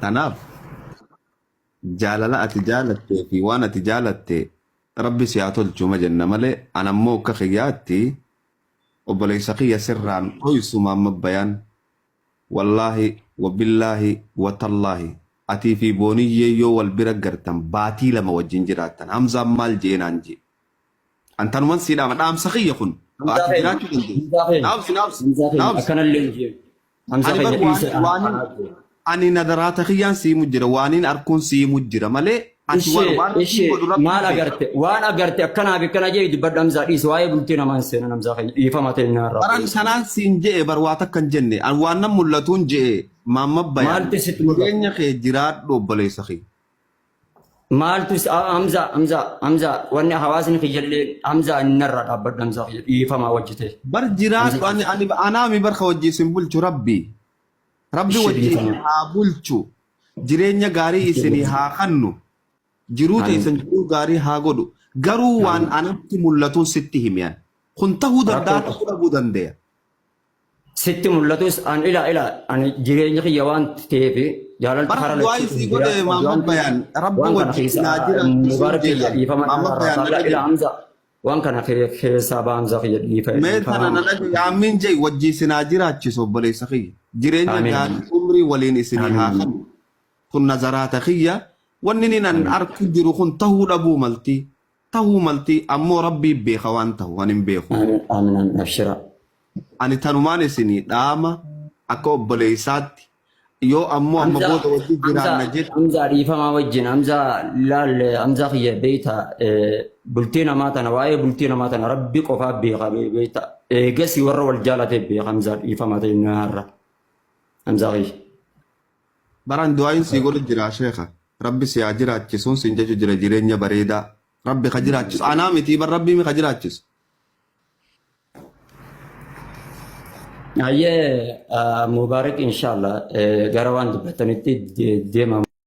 Tanaaf jaalala ati jaalattee fi waan ati jaalatte Rabbi si haa tolchu ma jenna malee an ammoo akka kiyyaatti obboleessa kiyya sirraan dhoysu Maamma Bayaan. Wallaahi wabillaahi watallaahi atii fi Booniyyee yoo wal bira gartan baatii 2 wajjin jiraattan Hamzaan maal je'e naan je'e. An tanuman sii dhaama dhaamsa kiyya kun Hamzaa ati keenya jiraachuu dandeessa. Hamzaa keenya Naabsi naabsi Hamzaa keenya naabsi. akkanallee hin jeen. Hamzaa Ani bar keenya waan dhiisa ana waanin kanaa jeen. ani nadaraata kiyyaan sii himu jira waaniin arkuun sii himu jira malee ati Ishee waan waan rabbiin ishee godhu rabbiin maal beeka. agarte waan agarte akkanaa fi akkana jee dubbadhu Hamzaa dhiisi waa'ee bultii namaa hin seenan Hamzaa keenya dhiifama ta'e irraa Baran obboleessa. tanaan siin je'e bar waa takka hin jenne an waan nan mul'atuun je'e maamma bayaan Maaltu sitti mul'ata? jireenya kee jiraadhu obboleessa kiyya. Maaltu Hamza Hamza Hamza wanni hawaasni kiyyallee Hamza innarraa dhaabbadhu Hamza kiyya dhiifamaa wajji ta'e. Bar Hamza jiraadhu ani ani anaami bar ka wajji isin bulchu rabbi. Rabbi ishee wajji isin dhiifama. haa bulchu. Jireenya gaarii isinii haa kannu. Jiruu Amiin. teessan jiruu gaarii haa godhu. Garuu waan Amiin. anatti mul'atuun sitti himi ani. Kun tahuu danda'a Rakkoo tahuu dhabuu dandeya. Sitti mul'atus an ila ila ani jireenyi kiyya waan ta'eef jaalalti Bara karaa du'aa lachuutu isii hin godhe jira Maamma waan Bayaan rabbi waan kana wajji keessa isin haa jiraachisuun mubaarak kiyya jeedhaan. dhiifama Maamma narraa Bayaan na ila dhaga'i. Hamza waan kana keessaa baa Hamza kiyya dhiifa Mee tana na dhiifama dhaga'i aammiin je'i wajji isin haa jiraachisu obboleessa kiyya. Jireenya amiin gaarii umrii waliin isinii haa amiin kennu. Kun nazaraata kiyya. Wanni inni nan amiin arku jiru kun tahuu dhabuu malti. Tahuu malti ammoo rabbii beeka waan tahu ani hin beeku. amiin amiin amiin abshira Ani tanumaan isinii dhaama akka obboleessaatti yoo ammoo amma Hamza booda wajji Hamza jiraanna jette Hamza dhiifamaa wajjin Hamza laal Hamza kiyya beeyta bultii namaa tana waa'ee bultii namaa tana rabbi qofaa beeka beeyta eegasi warra wal jaalate beeka Hamza dhiifamaa ta'e har'a Hamza kiyya. Baran du'aayin sii godhu jira sheekha rabbi si haa jiraachisuun siin jechu jira jireenya bareedaa rabbi ka jiraachisu anaa mitii bar rabbii mi ka jiraachisu. Ayyee Mubaarak inshallah gara waan dubbatanitti deema.